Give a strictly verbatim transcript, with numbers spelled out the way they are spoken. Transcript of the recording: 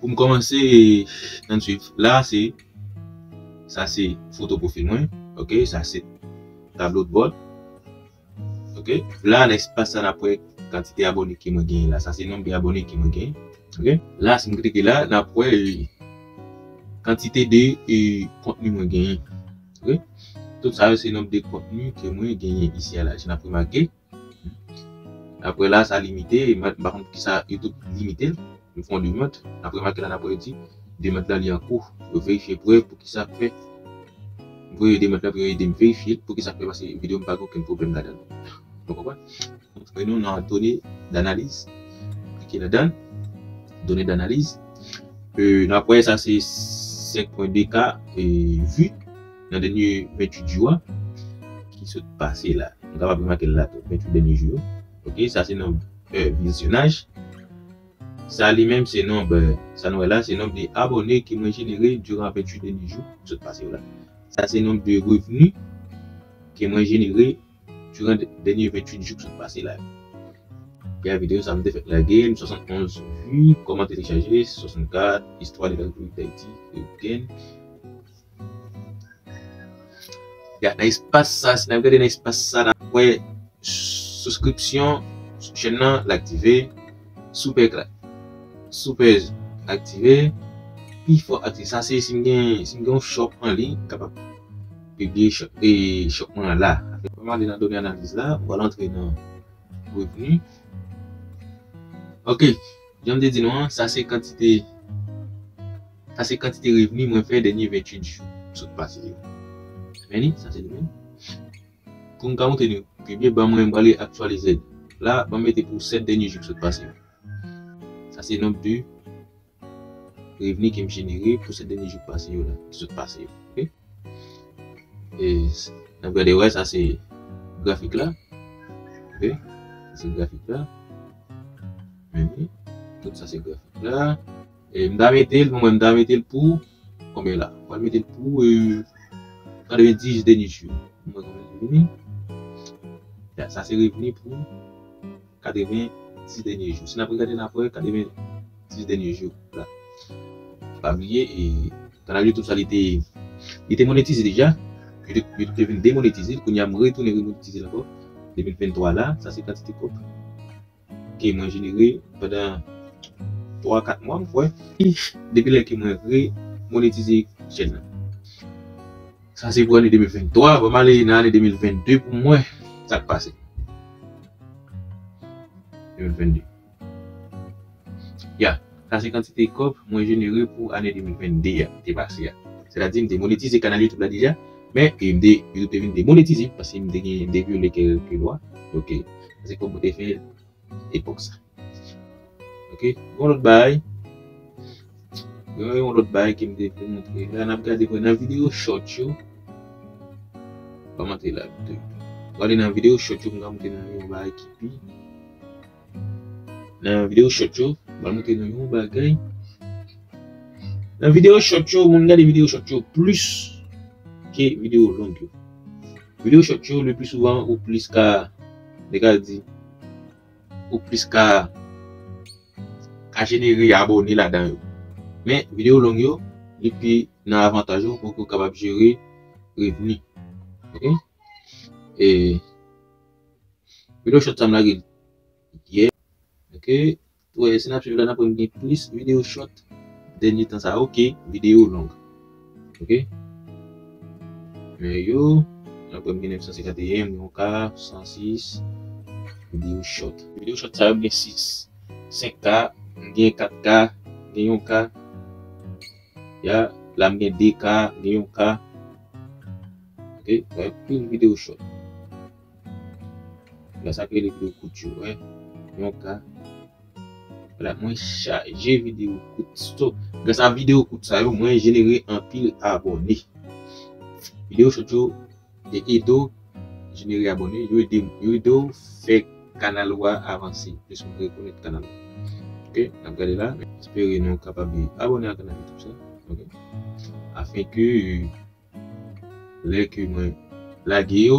Pou m kòmanse, ann swiv. La, se, sa se foto pwofil mwen. Ok, sa se tablo de bòd. Ok, la, nan espas sa, n ap wè kantite abòne ke mwen genyen la. Sa se nonb de abòne ke mwen genyen. Ok, la, si m klike la, n ap wè, e, kantite de, e, kontni mwen genyen. Ok, tout sa yo se nonb de kontni ke mwen genyen isi a la. Jan n ap remake, apre la, sa limite, m pa konn poukisa YouTube limite l. M fè yon demande. Apre make la, n ap wè di demande la li an kou. Pou yo verifye pou wè poukisa k fè. M voye demande la pou yo ede m verifye l, poukisa k fè, paske videyo m pa gen okenn pwoblèm ladan l. Nou konprann? Antre nou nan done danaliz. Klike ladan l. Done danaliz. E, n ap wè sa se senk pwen de K, e, vi nan dènye venntuit jou a ki sot pase la. Nou kapab remake l la tou, venntuit dènye jou yo. Ok, sa se nonb, e, vizyonaj. Sa li menm se nonb, sa nou wè la, se nonb de abòne ke mwen jenere diran venntuit dènye jou ki sot pase yo la. Sa se nonb de revni ke mwen jenere diran dè-, dènye venntuit jou ki sot pase la yo. Gade videyo sa m te fèk lage, m swasannonz vi, kòman telechaje, swasannkat, istwa de la Repiblik Dayiti, Republican. Ya, nan espas sa, si n ap gade nan espas sa, n ap wè souskripsyon sou chèn nan, l aktive, Super Chat, Super aktive, pi fò aktive. Sa se si m gen, si m gen yon shop an liy, m kapab pibliye shop, e, shop mwen an la. Apre, m ale nan done analiz la, m pral antre nan revni. Ok, jan m te di nou an, sa se kantite, sa se kantite revni mwen fè dènye venntuit jou sot pase yo. Men li, sa se li menm. Pou m ka montre nou pi byen, ban mwen, m prale aktyalize l. La, ban m mete pou sèt dènye jou ki sot pase yo. Sa se nonb de revni ke m jenere pou sèt dènye jou ki pase yo la, ki sot pase yo. Ok? E, n ap gade, wè, sa se grafik la. Ok? Sa se grafik la. Mhm. Tout sa se grafik la. E, m ta mete l, mwen, m ta mete l pou konbyen la? M pral mete l pou, e, katrevendis dènye jou. Mwen, konbyen li vini? Ya, sa se revni pou katrevendis dènye jou. Si n ap regade, n ap wè katrevendis dènye jou la. Pa bliye, e, kanal YouTube sa, li te, li te monetize deja. YouTube, YouTube te vin demonetize l. Kounye a, m retounen remonetize l ankò. De mil venntwa la, sa se kantite kòb ke mwen jenere pandan twa, kat mwa, m kwè. Depi lè ke mwen remonetize chèn nan. Sa se pou ane de mil venntwa, ban m ale nan ane de mil vennde pou m wè sa k pase. De mil vennde. Ya, sa se kantite kòb mwen jenere pou ane de mil vennde a, te pase a. Sètadi, m te monetize kanal YouTube la deja, men, e, m te, YouTube te vin demonetize, paske m te gen de vyole kèk lwa. Ok, sa se kòb mwen te fè epòk sa. Ok, yon lòt bagay. Yon, yon lòt bagay ke m te vle montre. La, n ap gade pou nan videyo short yo. Ban m antre la. Pou ale nan videyo short yo, m ka montre nou yon bagay ki pi. Nan videyo short yo, ban m montre nou yon bagay. Nan videyo short yo, moun gade videyo short yo plis ke videyo long yo. Videyo short yo, le pli souvan, ou plis ka, nèg la di, ou plis ka, ka jenere abòne ladan yo. Men, videyo long yo, li pi nan avantaj ou pou ke w kapab jere revni. Ok? E, videyo short sa m lage l yè. Ok? Wè, si n ap swiv la, n ap wè m gen plis videyo short dènye tan sa yo ke videyo long. Ok? Men yo, n ap wè m gen nèf san senkanteyen, m gen yon K, san sis, videyo short. Videyo short sa yo, m gen sis, senk K, m gen kat K, m gen yon K. Ya, la m gen de K, m gen yon K. Ok? Wè, pil videyo short. Gras a videyo kout yo, wè. Yon K. Vwala, mwen chaje videyo kout. So, gras a videyo kout sa yo, mwen jenere anpil abòne. Videyo short yo, e ede w jenere abòne, yo ede, yo ede w fè kanal ou a avanse, plis moun rekonèt kanal ou. Ok, n ap gade la. Espere nou kapab abòne a kanal YouTube sa. Ok. Afin ke lè ke mwen lage yo,